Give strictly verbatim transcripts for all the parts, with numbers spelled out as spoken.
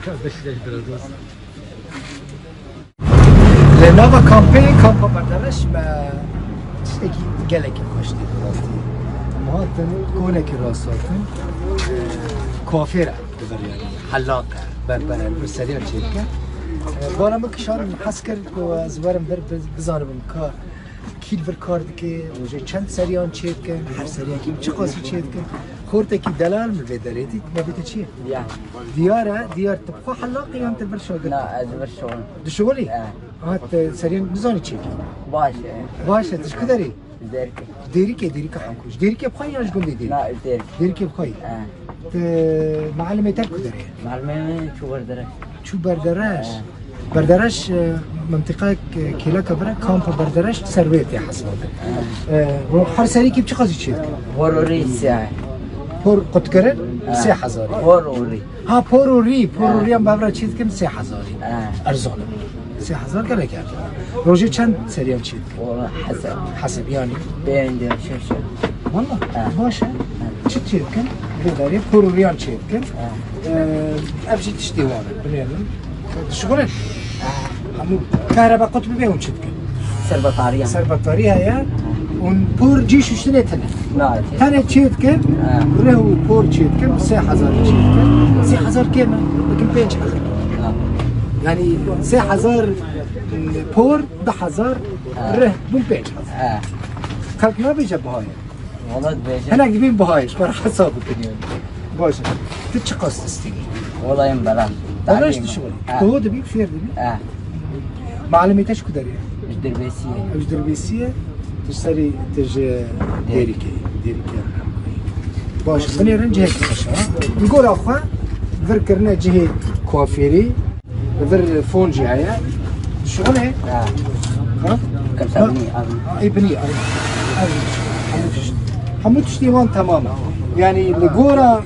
Kardeşler biraz olsun. Li nava kampê, kampa Berdereş me tiştekî gelekî xweş dît bi rastî. Em hatin, konekî rast hatin. Kuafêr e, li vir yanî, helaq e, berber e, li vir seriyan çêdike. Bala min kişand, min hez kir ku ez werim vir biz-, bizanibim ka kî li vir kar dike, rojê çend seriyan çêdikin, her seriyekî çi qasî çêdikin. Xortekî delal min vê derê dît, me bête çi ye? Ya. Diyar e, diyar tu bi xwe helaqî yan tu vir şagirtî? Na, ez vir şol. Di şolî? E. Aha, tu seriyan nizanî çêkî? Baş e. Baş e, tu ji ku derê? Ji Dêrikê. Ji Dêrikê, Dêrika Hemkuş. Ji Dêrikê bi xwe yan ji gundê Dêrikê? Na, ji Dêrikê. Dêrikê bi xwe. E. Tu, mealimê te li ku derê ye? Mealimê min çû Berdereş. Çû Berdereş. Berdereş, e, mintiqayek, e, kêleka vir e, kampa Berdereş ser wê tê hesabê. E, ro-, her serî kî bi çi qasî çêdikin? Por û rî sê. Por qutkirin, sê hezar. Por û rî. Ha, por û rî, por û rîyan bi hev re çêdikin sê hezarî. Ha. Erzan e. Sê hezar gelek erzan. Rojê çend seriyan çêdikin? Wala hesab. Hesab yanî? Pênc, şeş. Wala, ha, baş e. Ha. Çi çêdikin? Vê derê por û rîyan çêdikin. Ha. Ee, ev jî tiştê wan e, binêrin. Dişixulin? Ha. Hemû kahreba qut bibe hûn çi dikin? Ser betarî ye. Ser betarî heye. Hûn por cî şuştinê tine. Na, çi? Tenê çêdikin, ha, rih û por çêdikin, sê hezar çêdikin. Sê hezar kêm e, dikin pênc hezar. Ha. Yanî sê hezar, e, por, du hezar, ha, rih bûn pênc hezar. Ha. Xelk nabêje biha ye. Wala dibêje. Hinek dibîn biha ye, ji xwe re hesab bikin yani. Baş e. Tu çi qas distînî? Wala em belaş. Belaş dişixulî. Ha. Tu dibî, fêr dibî? Ha. Mealimê te ji ku derê ye? Ji Dirbêsiyê. Ew ji Dirbêsiyê, tu serî, tu ji Dêrikê. Dêrikê, Dêrikê. Baş, binêrin cihekî xweş e. Li gora xwe vir kirine cihê kuafêrî, vir fon jî heye. Dişixulê? Ha. Ha? Kimse binî, ev. Ê binî, ev. Ev. Hemû tişt-, hemû tiştê wan temam e. Yanî li gora,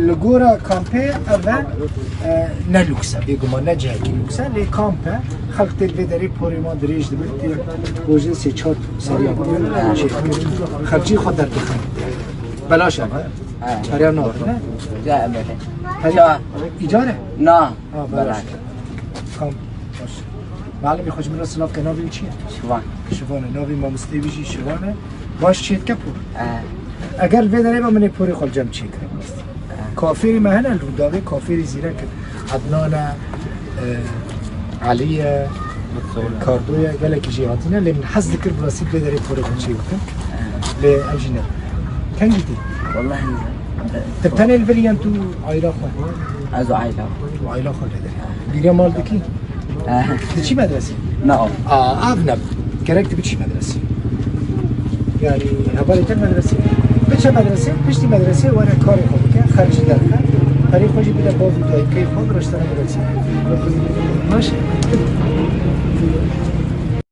li gora kampê ev e, e, ne lûks e, bêguman ne cihekî lûks e, lê kamp e. Xelk tê li vê derê porê wan dirêj dibin, tê rojê sê çar seriya xelkî xwe derdixin. Belaş e, ha? Ha. Çareya nabin, ne? Ya, evet. Hadi. Ya. Îcar e? Na. Ha, belaş. Belaş. Kam, baş. Mealimê xwe ji min re silav ke, navê wî çi ye? Şivan. Şivan e. Navê mamosteyê wî jî Şivan e. Baş çêdike por. Eh. Eger vê derê be, min ê porê xwe li cem çêkire. Eh. Kafêrî me hene li Rûdawê, kafêrî zîrek in. Ednan e, e, Elî ye, Kardo ye, gelekî jî hatine, lê min hez dikir bi rastî vê derê porê xwe çê bikim. Eh. Lê ev jî ne. Kengî tî? Wallahî. Tu tenê li vir yên tu aîla xwe? Ez û aîla. Tu aîla xwe lê derê. Bîrê mal dikî? Eh. Diçî medresê? Na. A, ev ne. Gerek tu biçî medresê. Yani, hevalê te medresê. Biçe medresê, piştî medresê were karê xwe bike, xercî derxe. Perê xwe jî bide bav û dayikê xwe, riştene medresê. Baş.